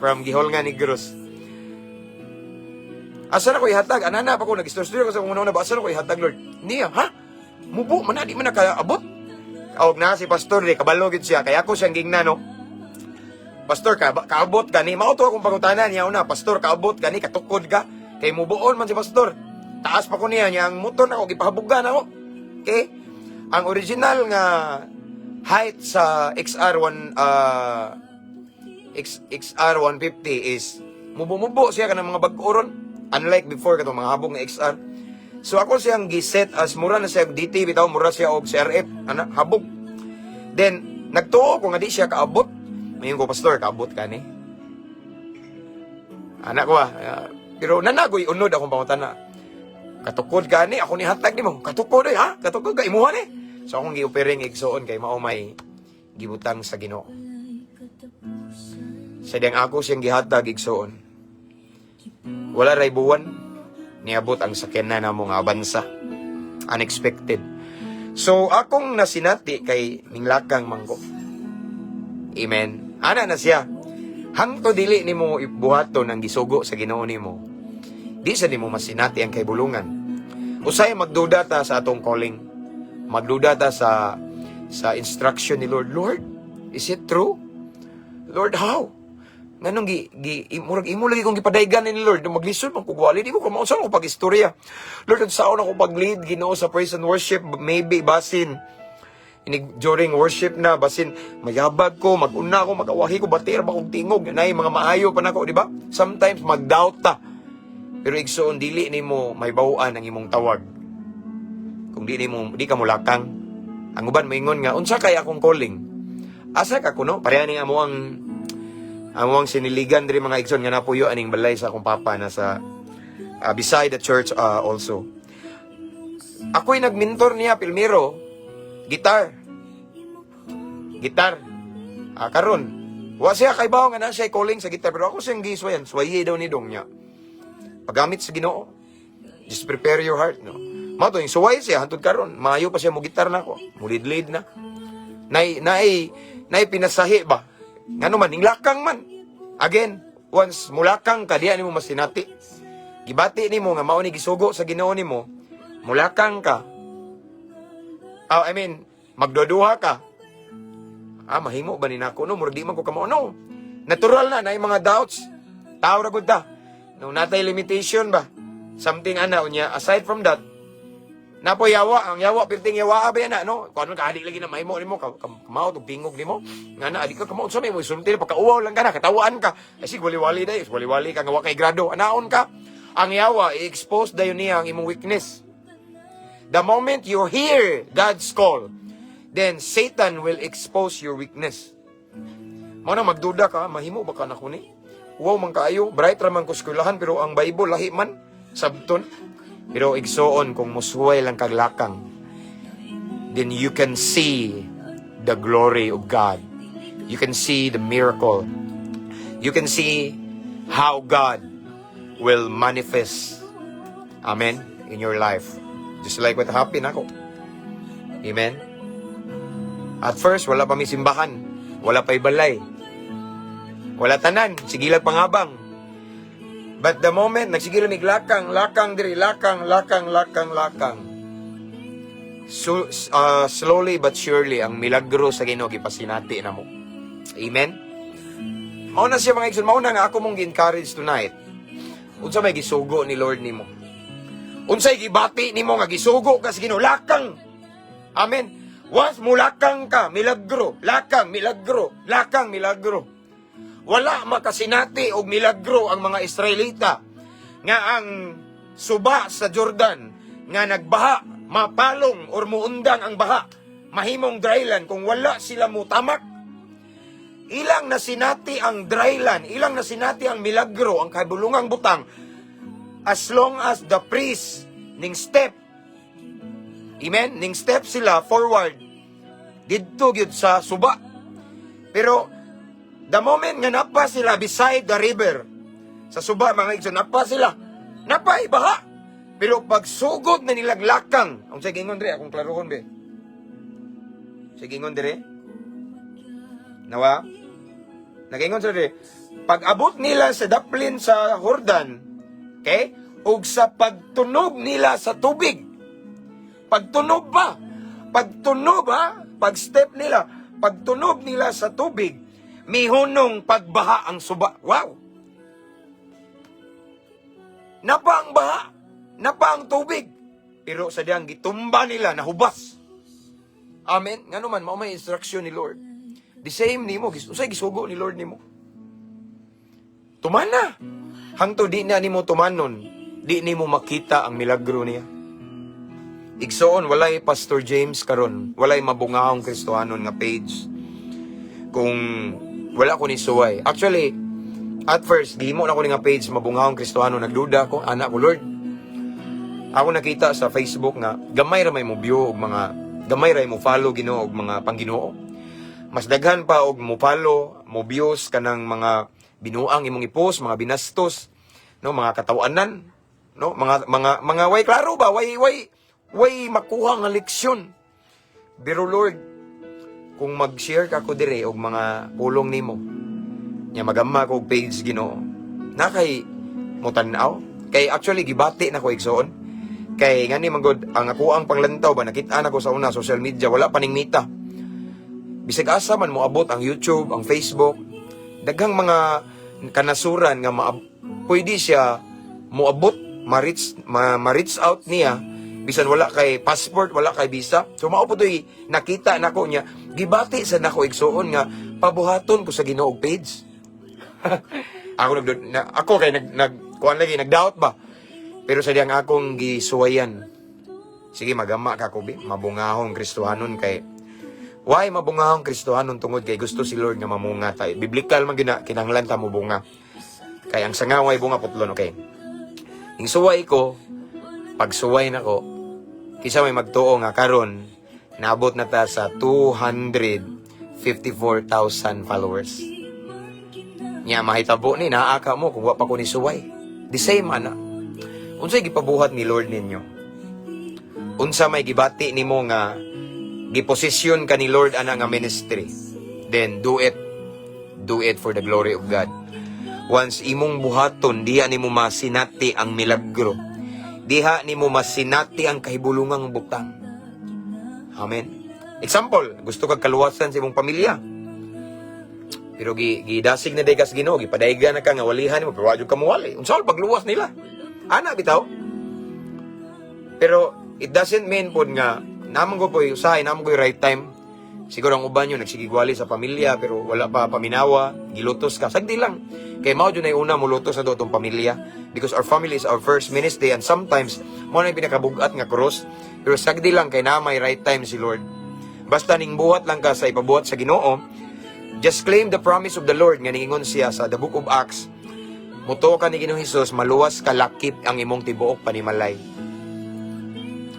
From Guihulngan, Negros. Asa na ko ihatag? Anana pa ko nag-istorya ko sa kung una ba, asa na ko ihatag, Lord? Niya, ha? Mubo man na, di man nakaabot. Og na si Pastor dire, kabalo gid siya. Kaya ako siyang gingna, no? Pastor, kaabot ka ni. Mao to akong pangutana niya una. Pastor, kaabot ka ni, katukod ka. Kay mubuon man si Pastor. Taas pa ko niya, niya ang motor na ako, gipahabugan ako. Okay? Ang original nga height sa XR1 XR150 is mubo-mubo siya kanang mga bag-o ron. Unlike before katong mga habog nga XR. So ako siyang giset as mura na siya og DT bitaw, mura siya og CRF ana habog. Then Nagtuo ko nga di siya kaabot. Mayon ko, "Pastor, kaabot ka ni." Anak ko ah. Pero nanagoy unod akong pangutana. "Katukod ka ni, ako ni hatag nimo. Katukod eh, ha? Katukod ka, imuha ni." So akong gi-offering, igsoon, kay mao may gibutang sa Ginoo. Sa diyang ako siyang gihatag, igsoon, wala ray buwan, niabot ang sakyanan namo nga Avanza. Unexpected. So akong nasinati kay minglakang mangko. Amen. Ana na siya. Hangto dili nimo buhaton ang gisugo sa Ginoo nimo, di sa nimo masinati ang kahibulungan. Usay magduda ta sa atong calling. Magduda ta sa instruction ni Lord. "Lord, is it true? Lord, how?" Nganong gi, gi murag imo lagi kong gipadaygan ni Lord, maglisod man kog wali, di ko kamao ko pag-istorya. "Lord, unsaon ako pag-lead, Ginoo, sa praise and worship? Maybe basin inig during worship na basin mayabag ko, maguna ko, magawahi ko, batir ba kog tingog, nay mga maayo pa nako," di ba? Sometimes magdoubt ta. Pero igsoon, dili nimo mahibaw-an ang imong tawag kung di nimo di ka mulakang. Ang uban moingon nga, "Unsa kay akong calling? Asa ka kuno?" Pareha ning amo ang siniligan diri, mga igsoon, nga napuyo aning balay sa akong papa na sa beside the church also. Ako'y nagmentor niya, Pilmiro, guitar. Gitar. Ah, karon, wa siya kay nga na siya calling sa guitar, pero ako siyang giswayan, swaye daw ni dong niya. Paggamit sa Ginoo. Just prepare your heart, no. Mao to yung suway siya hantod karon, maayo pa siya mo gitar nako, mulid-lead na. Nay nay nay pinasahi ba? Ngano man ninglakang man. Again, once mulakang ka, diya nimo masinati. Gibati nimo nga mao ni gisugo sa Ginoo nimo, mulakang ka. Ah, I mean, magduduha ka. "Ah, mahimo ba ni nako, no? Murag di man ko kamao, no." Natural na yung mga doubts. Tao ra gud ta. No, natay limitation ba? Something ana unya. Aside from that, napo yawa, ang yawa pirting yawa ba yan na, no? Kung ano ka adi lagi na mahimo nimo, kamao tug tingog nimo. Nga na adi ka kamao sa may mo sulti, pagkauwaw lang ka na, katawaan ka. Ay sig wali-wali day, wali-wali ka nga wa kay grado, anaon ka. Ang yawa i-expose dayon niya ang imong weakness. The moment you hear God's call, then Satan will expose your weakness. Mao na magduda ka, "Mahimo ba ka na ni? Wow man kaayo, bright ra man ko eskwelahan, pero ang Bible lahi man sabton." Pero igsoon, kung musuway lang kag lakang, then you can see the glory of God. You can see the miracle. You can see how God will manifest. Amen. In your life. Just like what happened ako. Amen. At first, wala pa mi simbahan. Wala pa balay. Wala tanan. Sige lang pangabang. But the moment, nagsige lang mig lakang, lakang diri, lakang, lakang, lakang, lakang. So, slowly but surely, ang milagro sa Ginoo gipasinati na mo. Amen? Mao na siya, mga igsoon, mao na nga ako mong gi-encourage tonight. Unsa may gisugo ni Lord nimo? Unsay gibati nimo nga gisugo ka sa Ginoo? Lakang. Amen. Once mulakang ka, milagro, lakang, milagro, lakang, milagro. Wala makasinati og milagro ang mga Israelita nga ang suba sa Jordan nga nagbaha, mapalong or muundang ang baha, mahimong dryland kung wala sila mutamak. Ilang nasinati ang dryland, ilang nasinati ang milagro, ang kahibulungang butang, as long as the priest ning step. Amen? Ning step sila forward didto gyud sa suba. Pero the moment nga napa sila beside the river, sa suba, mga igsoon, napa sila. Napa ibaha. Pero pagsugod na nilang lakang, ang sa gingon dire, akong klarohon be. Sa gingon dire. Nawa? Nagingon sila dire. Pag abot nila sa daplin sa Jordan, okay? Ug sa pagtunob nila sa tubig. Pagtunob ba? Pagtunob ha? Pag step nila, pagtunob nila sa tubig, mihunong pagbaha ang suba. Wow! Napa ang baha, napa ang tubig. Pero sa diyang gitumba nila, nahubas. Amen. Ngano man, mao may instruction ni Lord. The same nimo, unsay gisugo ni Lord nimo? Tumana. Hangto di na nimo tumanon, di nimo makita ang milagro niya. Igsoon, walay Pastor James karon, walay mabungahong Kristohanon nga page. Kung wala ko ni suway. Actually, at first, gihimo na ko ni nga page, Mabungahong Kristohano, nagduda ko, anak ko, "Lord, ako nakita sa Facebook nga gamay ra may mo view og mga gamay ra mo follow, Ginoo, og mga pangginoo. Mas daghan pa og mo follow, mo views kanang mga binuang imong i-post, mga binastos, no, mga katawanan, no, mga way klaro ba, way makuha nga leksyon. Pero Lord, kung mag-share ka ko dire og mga pulong nimo, nya magama ko og page, Ginoo, na kay mo tan-aw?" Kay actually gibati na ko, igsoon. Kay ngani man gud ang ako ang panglantaw ba, nakita na ko sa una social media, wala pa ning Meta. Bisag asa man moabot ang YouTube, ang Facebook, daghang mga kanasuran nga pwede siya moabot, ma-reach out niya bisan wala kay passport, wala kay visa. So mao po to'y nakita nako niya, gibati sa nako, igsuon, nga pabuhaton ko sa Ginoo og page. Ako nag na, ako kay nag nag kuan lagi, nagdoubt ba. Pero sa diyang akong gisuwayan. "Sige, magama ka ko bi, Mabungahong Kristohanon." Kay why Mabungahong Kristohanon? Tungod kay gusto si Lord nga mamunga tayo. Biblical man gina, kinahanglan ta mo bunga. Kay ang sanga way bunga, putlon, okay. Ing suway ko, pagsuway nako, kisa may magtuo nga karon naabot na ta sa 254,000 followers. Nya mahitabo ni naa ka mo kung wa pa ko ni suway. The same ana. Unsay gipabuhat ni Lord ninyo? Unsa may gibati nimo nga giposisyon ka ni Lord ana nga ministry? Then do it. Do it for the glory of God. Once imong buhaton, diha nimo masinati ang milagro. Diha nimo masinati ang kahibulungang butang. Amen. Example, gusto kag kaluwasan sa imong pamilya. Pero gidasig na day kas Ginoo, gipadayga na ka nga walihan nimo, pero wa jud ka muwali. Unsa pagluwas nila? Ana bitaw. Pero it doesn't mean pod nga naman ko po usahay naman ko right time. Siguro ang uban nyo nagsigigwali sa pamilya pero wala pa paminawa, gilutos ka. Sagdi lang. Kay mao jud nay una mulutos na atong pamilya because our family is our first ministry and sometimes mao na yung pinakabugat nga cross. Pero sagdi lang kay na may right time si Lord. Basta ning buhat lang ka sa ipabuhat sa Ginoo, just claim the promise of the Lord nga ningingon siya sa the Book of Acts. Mutuo ka ni Ginoong Hesus, maluwas ka lakip ang imong tibuok panimalay.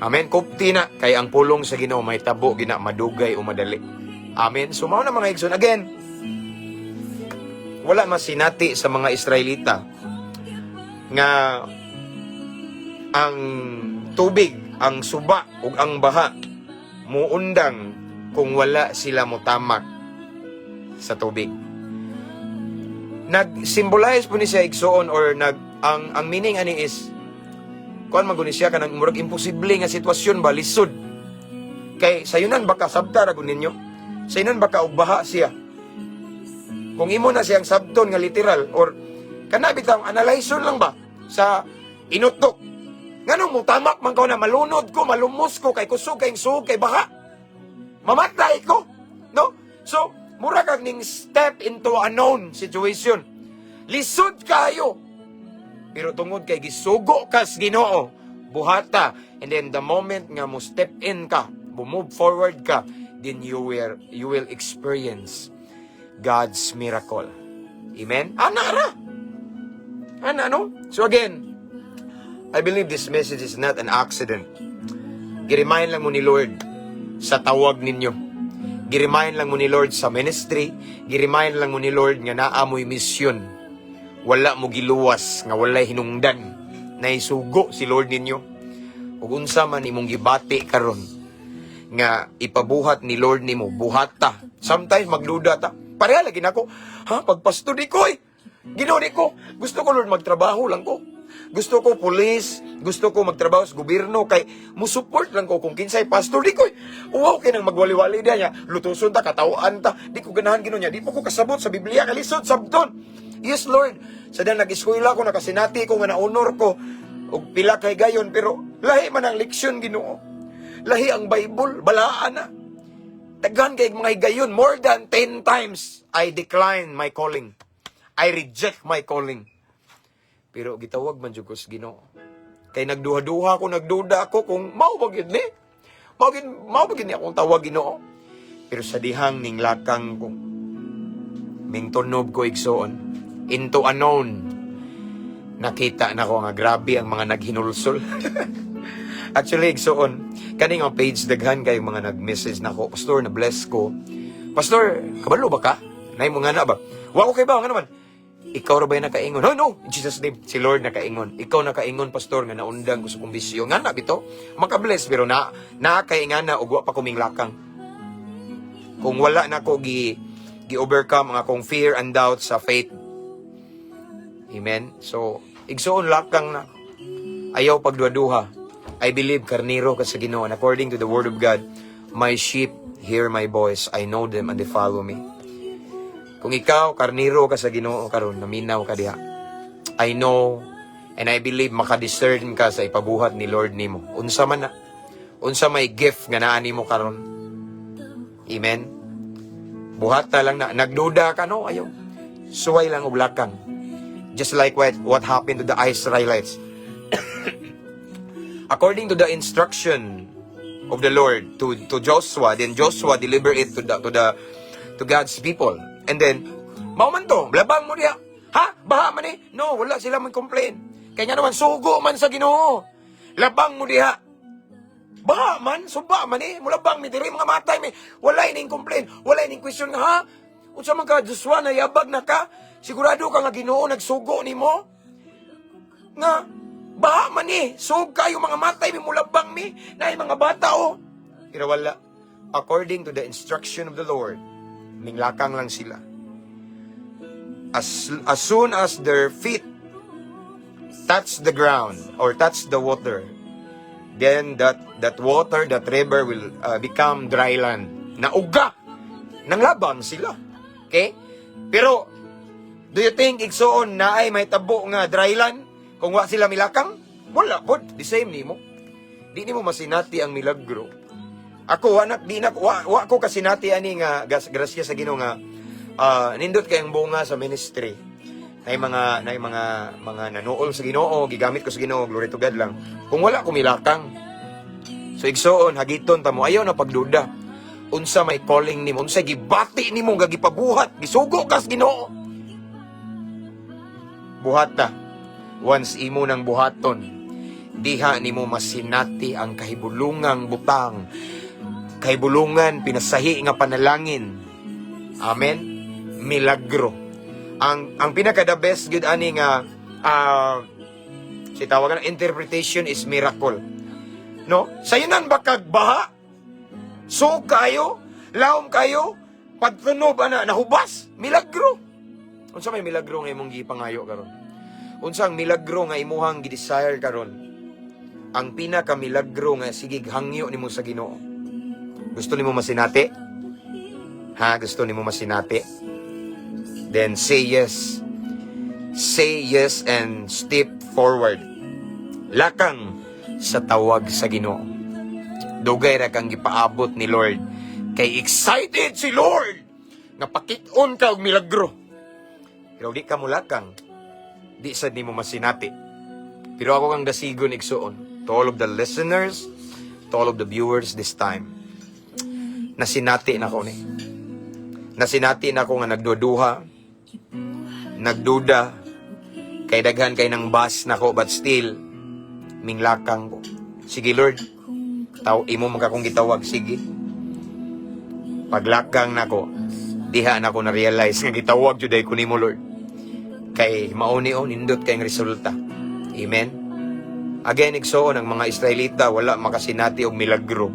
Amen. Kupti na kay ang pulong sa Ginoo may tabo gina madugay o madali. Amen. So mao na, mga igsoon. Again, wala masinati sa mga Israelita nga ang tubig, ang suba ug ang baha muundang kung wala sila motamak sa tubig. Nag-symbolize po ni siya, igsoon, or nag ang meaning ani is kuan man guni siya, kanang murag imposible nga sitwasyon ba, lisod. Kay sayunan baka sabta ra gud ninyo. Sayunan baka og baha siya. Kung imo na siyang sabton nga literal or kana bitang analyze lang ba sa inutok. Ngano mo tamak man ko na malunod ko, malumos ko kay kusog kay suog kay baha. Mamatay ko. No? So, mura kag ning step into unknown situation. Lisod kayo. Pero tungod kay gisugo kas Ginoo, buhata. And then the moment nga mo step in ka, mo move forward ka, then you will experience God's miracle. Amen? Ana ra. Ana no? So again, I believe this message is not an accident. Giremind lang mo ni Lord sa tawag ninyo. Giremind lang mo ni Lord sa ministry. Giremind lang mo ni Lord nga naa mo'y misyon. Wala mo giluwas nga walay hinungdan. Naisugo si Lord ninyo. Ug unsa man imong gibati karon nga ipabuhat ni Lord nimo, buhata. Sometimes magduda ta. Pareha lagi nako. Ha, pagpasto di ko eh. Ginoo, di ko. Gusto ko, Lord, magtrabaho lang ko. Gusto ko pulis, gusto ko magtrabaho sa gobyerno kay mo support lang ko kung kinsay pastor di ko eh. Uwaw kay nang magwali-wali diya niya, lutuson ta, katawaan ta. Di ko ganahan, Ginoo, niya. Di po ko kasabot sa Biblia, kalisod sabton. Yes, Lord. Sa dan nag-eskwela ko, nakasinati ko nga na-honor ko og pila kay gayon, pero lahi man ang leksyon, Ginoo. Lahi ang Bible, balaan na. Daghan kay mga higayon, more than 10 times I decline my calling. I reject my calling. Pero gitawag man jud ko sa Ginoo. Kay nagduha-duha ko, nagduda ako kung mao ba gyud ni. Mao ba gyud ni akong tawag, Ginoo? Pero sa dihang ning lakang ko, Mingtunob ko, igsoon. Into unknown. Nakita na ko nga grabe ang mga naghinulsol. Actually, igsoon, kani nga page, daghan kay mga nag-message nako, "Pastor, na bless ko. Pastor, kabalo ba ka?" Nay mo nga na ba? Wa ko kay ba nga naman. Ikaw ra ba yung nakaingon? Oh no, in Jesus' name, si Lord nakaingon. Ikaw nakaingon, pastor, nga naundang ko sa kumbisyo. Nga na bito, makabless pero na na kay nga na ug wa pa kuming lakang. Kung wala na ko gi overcome ang akong fear and doubt sa faith. Amen. So, igsoon, lakang na. Ayaw pagduhaduha. I believe karniro ka sa Ginoo, and according to the word of God, "My sheep hear my voice, I know them and they follow me." Kung ikaw karniro ka sa Ginoo karon, naminaw ka diha. I know and I believe makadiscern ka sa ipabuhat ni Lord nimo. Unsa man na, unsa may gift nga naa nimo karon. Amen. Buhata lang na. Nagduda ka, no? Ayaw. Suway lang og lakang. Just like what happened to the Israelites. According to the instruction of the Lord to Joshua, then Joshua deliver it to God's people. And then, mao man to, labang mo diha. Ha? Baha man eh. No, wala sila man complain. Kaya nga naman, sugo man sa Ginoo. Labang mo diha. Baha man, suba man eh. Mulabang mi diri, mga matay mi. Wala ining complain, wala ining question nga, ha? Unsa man ka, Joshua, nayabag na ka? Sigurado ka nga Ginoo nagsugo nimo? Nga baha man eh. Sug kayo, mga matay mi, mulabang mi. Naay mga bata oh. Pero wala. According to the instruction of the Lord, minglakang lang sila. As soon as their feet touch the ground or touch the water, then that water, that river will become dry land. Nauga! Nanglabang sila. Okay? Pero, do you think, igsoon, na ay may tabo nga dry land kung wa sila milakang? Wala pod. The same nimo. Di nimo masinati ang milagro. Ako, anak, di na, wa ko kasinati ani nga grasya sa Ginoo nga nindot kayong bunga sa ministry. Nay mga nanuol sa Ginoo, gigamit ko sa Ginoo, glory to God lang. Kung wala ko milakang. So igsoon, hagiton ta mo, ayaw na pagduda. Unsa may calling nimo, unsa gibati nimo nga gipabuhat, gisugo kas Ginoo. Buhat ta. Once imo nang buhaton, diha nimo masinati ang kahibulungang butang. Kahibulungan pinasahi nga panalangin. Amen. Milagro. Ang pinaka the best gud ani nga si tawagan interpretation is miracle. No? Sayunan ba kag baha? So kayo, laom kayo, pagtunob ana nahubas, milagro. Unsa may milagro nga imong gipangayo karon? Unsa ang milagro nga imuhang gi-desire karon? Ang pinaka milagro nga sige hangyo nimo sa Ginoo. Gusto nimo masinati? Ha, gusto nimo masinati? Then say yes. Say yes and step forward. Lakang sa tawag sa Ginoo. Dugay ra kang gipaabot ni Lord. Kay excited si Lord nga pakit-on ka og milagro. Pero di ka mulakang, di sad nimo masinati. Pero ako kang dasigon, igsuon, to all of the listeners, to all of the viewers this time. Nasinati na ko ni. Nasinati na ko nga nagduduha, nagduda, kay daghan kay nang bas nako, but still minglakang ko. Sige Lord, taw imo man ka kong gitawag, sige. Paglakang nako, diha nako na realize nga gitawag jud ay ko nimo, Lord. Kay mao ni oh, nindot kay resulta. Amen. Again, igsoon, ang mga Israelita wala makasinati og milagro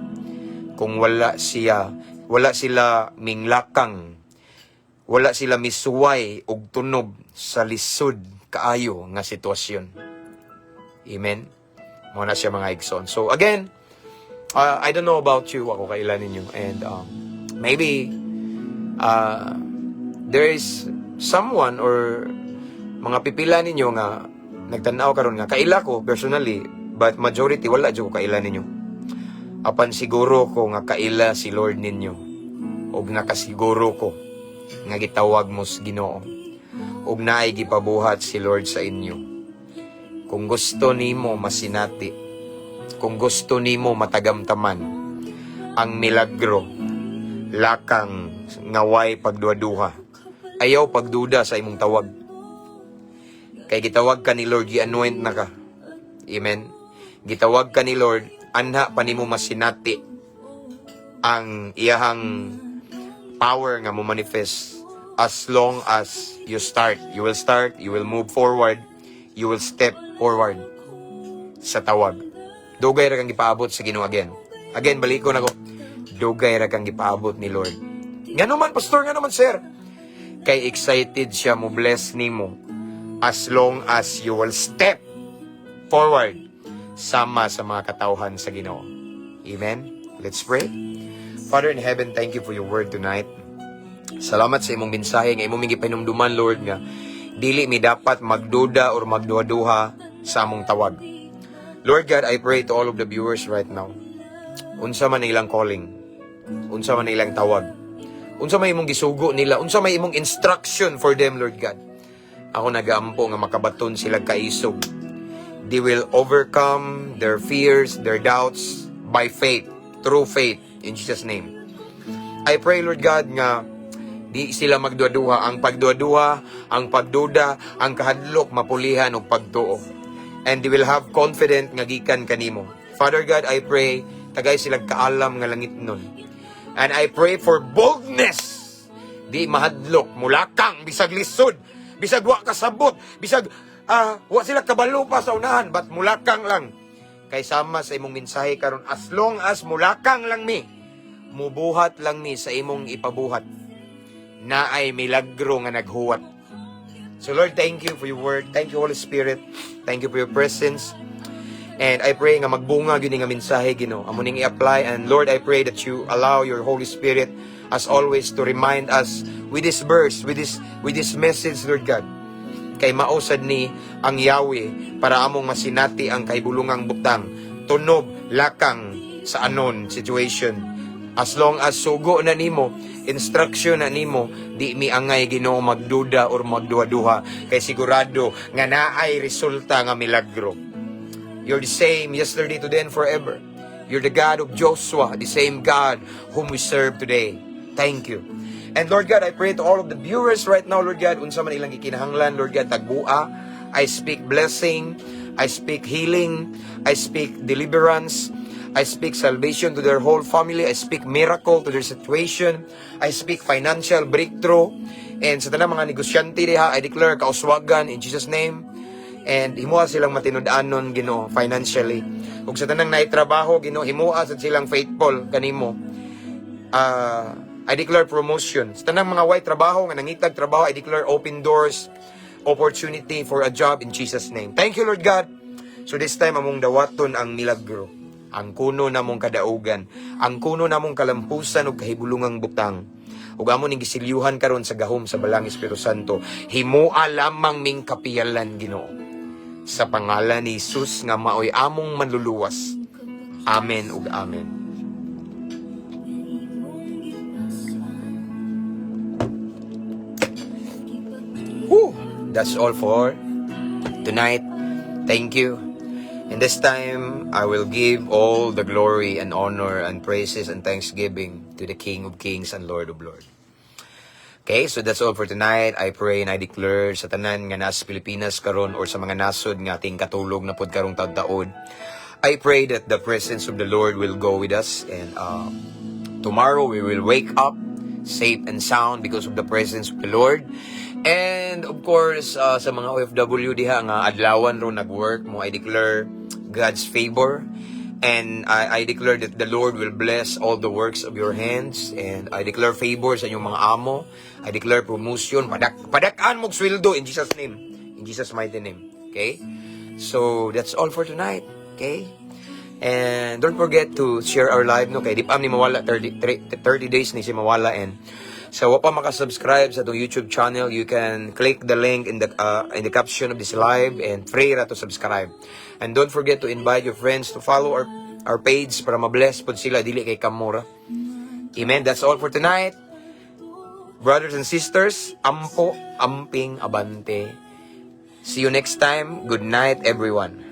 kung wala sila minglakang, wala sila misuway og tunob sa lisod kaayo nga sitwasyon. Amen. Mao na siya, mga igsoon. So again, I don't know about you, ako kailan ninyo, and maybe there is someone or mga pipila ninyo nga nagtanaw karon nga kaila ko personally, but majority wala jud ko kaila ninyo. Apan siguro ko nga kaila si Lord ninyo ug nakasiguro ko nga gitawag mo sa Ginoo ug naay gipabuhat si Lord sa inyo. Kung gusto nimo masinati, kung gusto nimo matagamtaman ang milagro, lakang nga way pagduhaduha. Ayaw pagduda sa imong tawag. Kay gitawag ka ni Lord, gi-anoint na ka. Amen. Gitawag ka ni Lord, anha pa nimo masinati ang iyahang power nga mo manifest as long as you start. You will start, you will move forward, you will step forward sa tawag. Dugay ra kang gipaabot sa Ginoo again. Again, balik ko na ko. Dugay ra kang gipaabot ni Lord. Ngano man, pastor, ngano man, sir? Kay excited siya mo bless nimo as long as you will step forward sama sa mga katawhan sa Ginoo. Amen. Let's pray. Father in heaven, thank you for your word tonight. Salamat sa imong mensahe nga imong gipahinumduman, Lord, nga dili mi dapat magduda or magduha-duha sa among tawag. Lord God, I pray to all of the viewers right now. Unsa man ilang calling, unsa man ilang tawag, unsa may imong gisugo nila, unsa may imong instruction for them, Lord God. Ako nagaampo nga makabaton sila kaisog. They will overcome their fears, their doubts by faith, through faith, in Jesus' name. I pray, Lord God, nga di sila magduha-duha. Ang pagduha-duha, ang pagduda, ang kahadlok, mapulihan og pagtuo. And they will have confident nga gikan kanimo. Father God, I pray, tagay sila kaalam nga langit nun. And I pray for boldness. Di mahadlok, mulakang, bisag lisod, bisag wa kasabot, bisag wa sila kabalo pa sa unahan, but mulakang lang. Kay sama sa imong mensahe karon, as long as mulakang lang mi, mubuhat lang mi sa imong ipabuhat, naay milagro nga naghuwat. So Lord, thank you for your word. Thank you, Holy Spirit. Thank you for your presence. And I pray nga magbunga gyud ni nga mensahe, Ginoo. Amo ning i-apply, and Lord, I pray that you allow your Holy Spirit as always to remind us with this verse, with this message, Lord God. Kay mao sad ni ang Yahweh para among masinati ang kahibulungang butang, tunob, lakang sa anon situation. As long as sugo na nimo, instruction na nimo, di mi angay, Ginoo, magduda or magduha-duha kay sigurado nga naay resulta nga milagro. You're the same yesterday, today, and forever. You're the God of Joshua, the same God whom we serve today. Thank you. And Lord God, I pray to all of the viewers right now, Lord God, unsa man ilang gikinahanglan, Lord God, tagbua. I speak blessing, I speak healing, I speak deliverance, I speak salvation to their whole family, I speak miracle to their situation, I speak financial breakthrough, and sa tanang mga negosyante diha, I declare kauswagan in Jesus' name. And himua silang matinud-anon, Ginoo, financially. Ug sa tanang naay trabaho, Ginoo, himua sad silang faithful kanimo. I declare promotion. Sa tanang mga way trabaho nga nangitag trabaho, I declare open doors, opportunity for a job in Jesus' name. Thank you, Lord God. So this time among dawaton ang milagro. Ang kuno namong kadaugan, ang kuno namong kalampusan ug kahibulungang butang. Ug amo ning gisilyuhan karon sa gahom sa Balaang Espiritu Santo. Himua lamang ming kapiyalan, Ginoo. Sa pangalan ni Jesus nga maoy among manluluwas. Amen ug amen. Imong gipasaan. Whew! That's all for tonight. Thank you. And this time, I will give all the glory and honor and praises and thanksgiving to the King of Kings and Lord of Lords. Okay, so that's all for tonight. I pray and I declare sa tanan nga nasa Pilipinas karon or sa mga nasod nga ating katulog na pod karong taud-taod. I pray that the presence of the Lord will go with us and tomorrow we will wake up safe and sound because of the presence of the Lord. And of course, sa mga OFW diha nga adlawan ro nag-work mo, I declare God's favor. And I declare that the Lord will bless all the works of your hands. And I declare favor sa inyong mga amo. I declare promotion. Padak-an mong sweldo in Jesus' name. In Jesus' mighty name. Okay? So, that's all for tonight. Okay? And don't forget to share our live, no? Kay di pa ni mawala, 30, 30 days ni si mawala, and so wa pa maka-subscribe sa atong YouTube channel, you can click the link in the caption of this live and free ra to subscribe. And don't forget to invite your friends to follow our page para ma-bless pod sila, dili kay kamura. Amen. That's all for tonight. Brothers and sisters, ampo, amping, abante. See you next time. Good night, everyone.